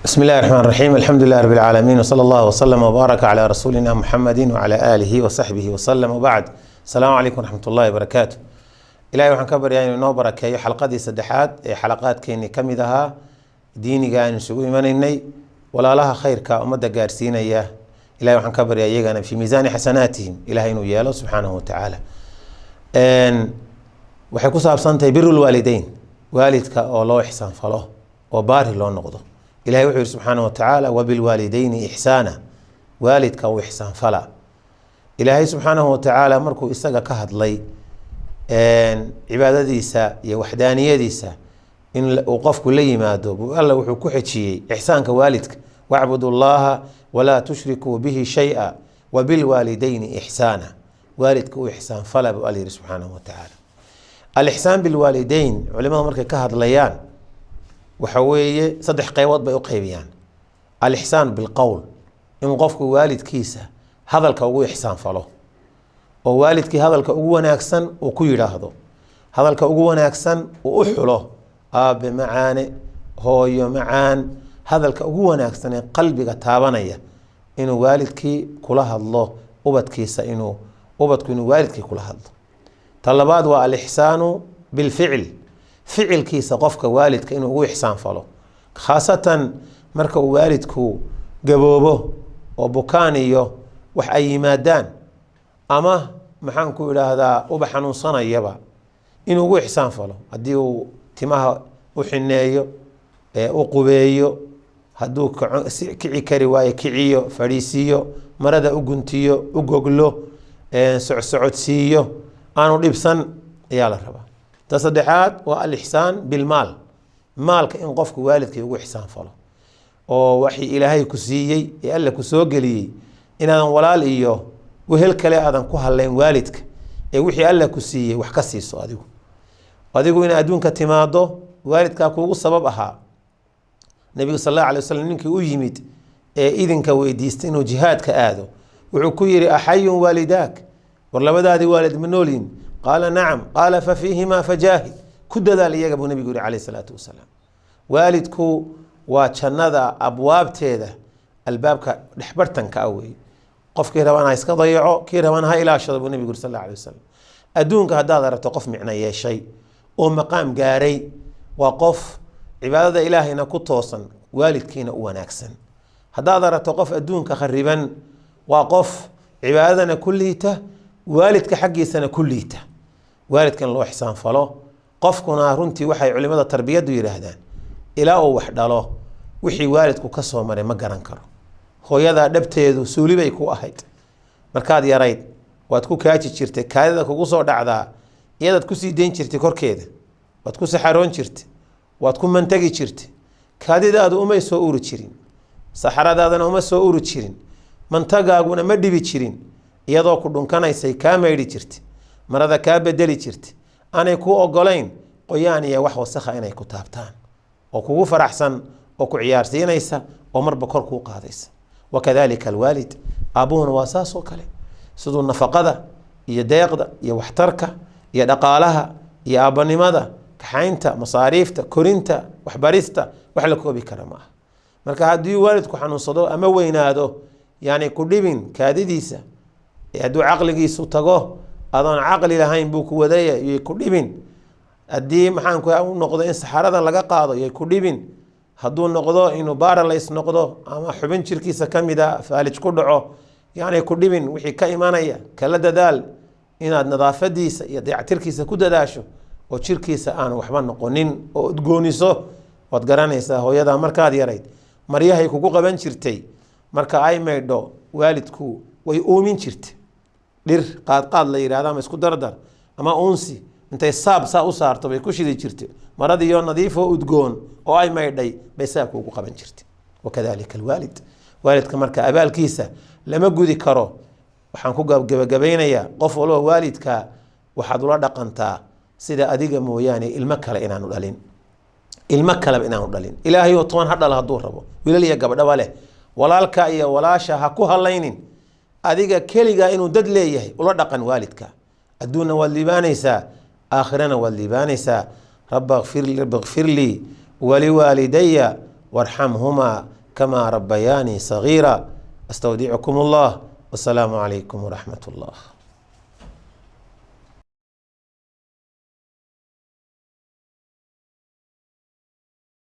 بسم الله الرحمن الرحيم، الحمد لله رب العالمين، وصلى الله وسلم وبارك على رسولنا محمد وعلى آله وصحبه وسلم، وبعد، السلام عليكم ورحمة الله وبركاته. Ilahay waxaan ka baryaa inuu inoo barakeeyo xalqadii saddexaad ee xalaqaadkeenii ka mid ahaa diiniga aynu isugu imanaynay. Walaalaha khayrka ummadda gaarsiinaya, ilahay waxaan ka baryaa iyagana في ميزان حسناتهم ilahay inuu yeelo subxaanahu watacaala. Waxay ku saabsan tahay بر الوالدين, waalidka oo loo ixsaan falo oo baari loo noqdo. Ilahay wuxuu yihi subxaanahu watacaala: وبالوالدين إحسانا. Waalidka uu ixsaan fala. Ilaahay subxaanahu watacaala markuu isaga ka hadlay cibaadadiisa iyo waxdaaniyadiisa in uu qofku la yimaado buu alla wuxuu ku xejiyey ixsaanka waalidka: واعبدوا الله ولا تشركوا به شيئا وبالوالدين إحسانا. Waalidka u ixsaan fala buu alla yihi subxaanahu watacaala. الإحسان بالوالدين culimadu markay ka hadlayaan waxa weeye saddex qeybood bay u qeybiyaan: الإحسان بالقول, in qofku waalidkiisa hadalka ugu ixsaan falo oo waalidkii hadalka ugu wanaagsan uu ku yidhaahdo, hadalka ugu wanaagsan uu u xulo, aabe macaane, hooyo macaan, hadalka ugu wanaagsan ee qalbiga taabanaya inuu waalidkii kula hadlo, ubadkiisa inuu ubadku inuu waalidkii kula hadlo. Ta labaad waa الإحسان بالفعل, ficilkiisa qofka waalidka inuu ugu ixsaan falo, khaasatan marka uu waalidku gaboobo oo bukaan iyo wax ay yimaadaan ama maxaan ku idhaahdaa uba xanuunsanayaba, inuu ugu ixsaan falo, haddii uu timaha u xineeyo, u qubeeyo, hadduu kici kari waayo kiciyo, fadhiisiiyo, marada u guntiyo, u goglo, socsocodsiiyo, aanu dhibsan ayaa la rabaa. Ta saddexaad waa الإحسان بالمال, maalka in qofku waalidkii ugu ixsaan falo oo waxii ilaahay ku siiyey ee Alle ku soo geliyey inaadan walaal iyo wehel kale aadan ku hadlayn waalidka, ee wixii Alle ku siiyey wax ka siiso. Adigu inaad adduunka timaado waalidkaa kuugu sabab ahaa. Nabigu sal allahu alay wasalam ninkii u yimid ee idinka weydiistay inuu jihaadka aado wuxuu ku yihi: أحي والداك? War labadaadii waalid ma noolyihin? قال نعم. قال ففيهما فجاهد. Ku dadaal iyaga buu nabigu yihi calayh salaatu wasalaam. Waalidku waa jannada abwaabteeda albaabka dhexbartanka ah weeye. Qofkii rabana ha iska dayaco, kii rabana ha ilaashado buu nabigu yiri sal alla alay wasalam. Adduunka haddaad aragto qof micno yeeshay oo maqaam gaaray, waa qof cibaadada Ilaahayna ku toosan, waalidkiina u wanaagsan. Haddaad aragto qof adduunka khariban, waa qof cibaadadana ku liita, waalidka xaggiisana ku liita. Waalidka in loo ixsaan falo qofkuna runtii waxay culimada tarbiyaddu yidhaahdaan, ilaa uu wax dhalo wixii waalidku ka soo maray ma garan karo. Hooyadaa dhabteedu suuli bay ku ahayd markaad yarayd, waad ku kaaji jirtay, kaadida kugu soo dhacdaa iyadaad kusii dayn jirtay korkeeda, waad ku saxaroon jirtay, waad ku mantagi jirtay. Kaadidaadu umay soo uri jirin, saxaradaadana uma soo uri jirin, mantagaaguna ma dhibi jirin. Iyadoo ku dhunkanaysay kaa maydhi jirtay, marada kaa bedeli jirtay, aanay kuu ogolayn qoyaan iyo wax wasakha inay ku taabtaan, oo kugu faraxsan oo ku ciyaarsiinaysa oo marba kor kuu qaadaysa. وكذلك الوالد, aabbuhuna waa saas oo kale, siduu nafaqada iyo deeqda iyo waxtarka iyo dhaqaalaha iyo aabbanimada, kaxaynta, masaariifta, korinta, waxbarista, wax la koobi kara ma aha. Marka haddii waalidku xanuunsado ama weynaado, yani ku dhibin kaadidiisa. Hadduu caqligiisu tago, adoon caqli lahayn buu ku wadaya, yay ku dhibin. Haddii maxaanku u noqdo in saxaradan laga qaado, yay ku dhibin. Hadduu noqdo inuu paralyze noqdo ama xubin jirkiisa kamida faalij ku dhaco, yaanay ku dhibin. Wixii ka imanaya kala dadaal inaad nadaafadiisa iyo dayactirkiisa ku dadaasho oo jirkiisa aan waxba noqonin oo udgooniso. Waad garanaysaa hooyadaa markaad yarayd maryahay kugu qaban jirtay. Marka ay maydho waalidku way uumin jirtay, dhir qaadqaad la yidhahdo ama isku dardar ama uunsi intay saab saa u saarto bay ku shidi jirtay. Maradiiyo nadiifoo udgoon oo ay maydhay bay saa kuugu qaban jirtay. وكذلك الوالد. Waalidka marka abaalkiisa lama gudi karo. Waxaan ku gebagabaynayaa, qof walba waalidka waxaad ula dhaqantaa sida adiga mooyaane ilmo kale inaanu dhalin, ilmo kaleba inaanu dhalin. Ilaahay oo 10 ha dhalo hadduu rabo, wiilal iyo gabdhaba leh. Walaalka iyo walaasha ha ku halaynin. Adiga keligaa inuu dad leeyahay ula dhaqan waalidka. Adduunna waad liibaanaysaa, aakhirana waad liibaanaysaa. رب اغفر لي ولوالدي وارحمهما. Kamaa rabbayaanii sagiira. Astawdicukum Allah, wasalaamu calaykum waraxmat Allah.